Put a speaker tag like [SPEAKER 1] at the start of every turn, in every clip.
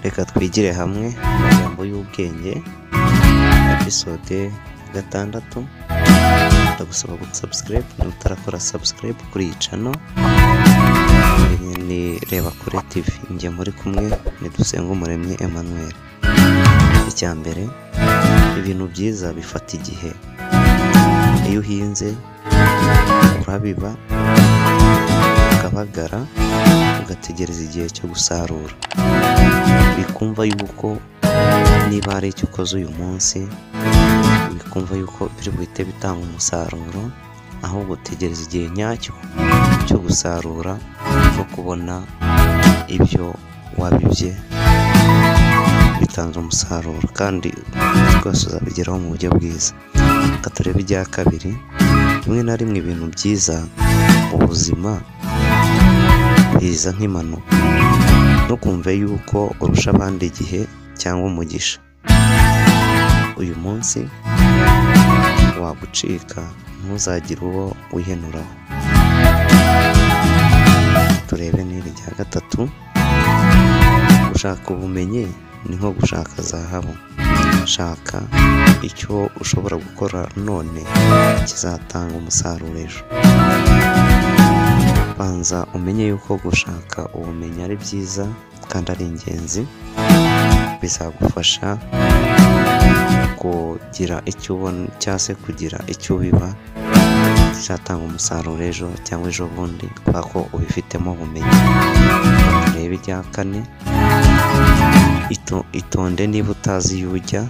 [SPEAKER 1] Reka twigire hamwe amagambo y'ubwenge, episode 6. Ndagusaba gusubscribe niba utarakora subscribe kuri iyi channel. Ni Reba Kure TV, njye muri kumwe ni Dusengumuremyi Emmanuel. Icya mbere, ibintu byiza bifata igihe. Iyo uhinze urabiba, ukabagara, ugategereza igihe cyo gusarura. Bikumva yuko niba hari icyo ukoze uyu munsi, bikumva yuko biri buhite bitanga umusaruro, ahubwo utegereza igihe nyacyo cyo gusarura no kubona ibyo wabibye bitanze umusaruro, kandi rwose uzabigeraho mu buryo bwiza. Reka turebe icya kabiri. Rimwe na rimwe ibintu byiza mu buzima biza nk'impanuka. Ntukumve yuko urusha abandi igihe cyangwa umugisha. Uyu munsi wagucika, ntuzagire uwo wihenuraho. Turebe n'iri rya gatatu. Gushaka ubumenyi ni nko gushaka zahabu. Shaka icyo ushobora gukora none kizatanga umusaruro ejo. Banza umenye yuko gushaka ubumenyi ari byiza kandi ari ingenzi, bizagufasha kugira icyo ubona cyangwa se kugira icyo ubiba kizatanga umusaruro ejo cyangwa ejo bundi, kubera ko ubifitemo ubumenyi. Turebe irya kane. Itonde niba utazi iyo ujya,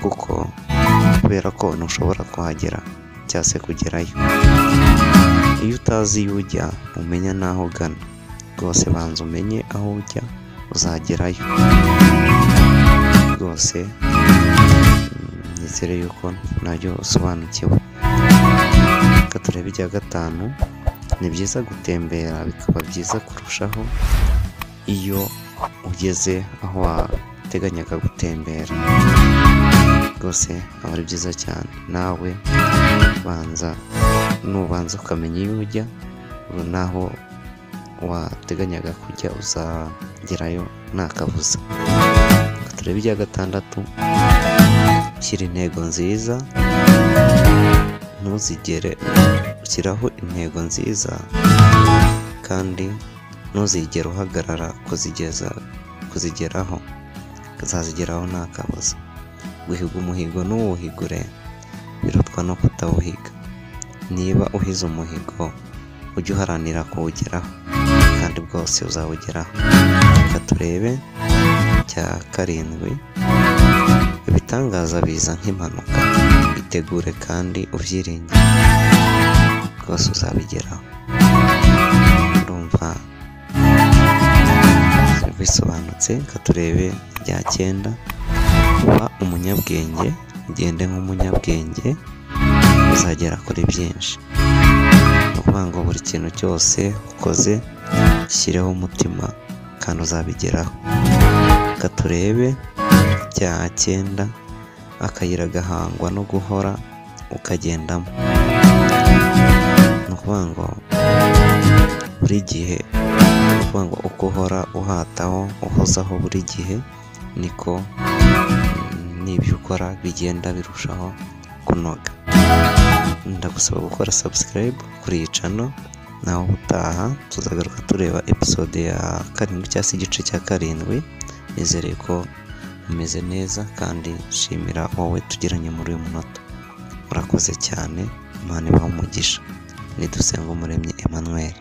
[SPEAKER 1] kuko kubera ko ntushobora kuhagera cyangwa se kugerayo. Iyo utazi iyo ujya umenya n'aho ugana. Rwose banza umenye aho ujya, uzagerayo. Rwose nizere yuko nabyo usobanukiwe. Reka turebe irya gatanu. Ni byiza gutembera, bikaba byiza kurushaho iyo ugeze aho wateganyaga gutembera. Rwose aba ari byiza cyane. Nawe banza, nubanza ukamenya iyo ujya n'aho wateganyaga kujya, uzagerayo nta kabuza. Reka turebe irya gatandatu. Shyira intego nziza, ntuzigere ushyiraho intego nziza kandi ntuzigere uhagarara kuzigeraho, uzazigeraho nta kabuza. Guhiga umuhigo ntuwuhigure birutwa no kutawuhiga. Niba uhize umuhigo ujye uharanira kuwugeraho, kandi bwose uzawugeraho. Reka turebe icya karindwi. Ibitangaza biza nk'impanuka, itegure kandi ubyiringire, rwose uzabigeraho. Ndumva bisobanutse. Reka turebe irya cyenda. Uba umunyabwenge, ugende nk'umunyabwenge, uzagera kuri byinshi. Ni ukuvuga ngo buri kintu cyose ukoze gishyireho umutima kandi uzabigeraho. Reka turebe icya cyenda. Akayira gahangwa no guhora ukagendamo. Ni ukuvuga ngo buri gihe, ni ukuvuga ngo uko uhora uhataho, uhozaho buri gihe, niko n'ibyo ukora bigenda birushaho kunoga. Ndagusaba gukora subscribe kuri iyi channel. Naho ubutaha tuzagaruka tureba episode ya 7 cyangwa se igice cya 7. Nizere ko umeze neza kandi nshimira wowe tugiranye muri uyu munota. Urakoze cyane, Imana ibahe umugisha. Ni Dusengumuremyi Emmanuel.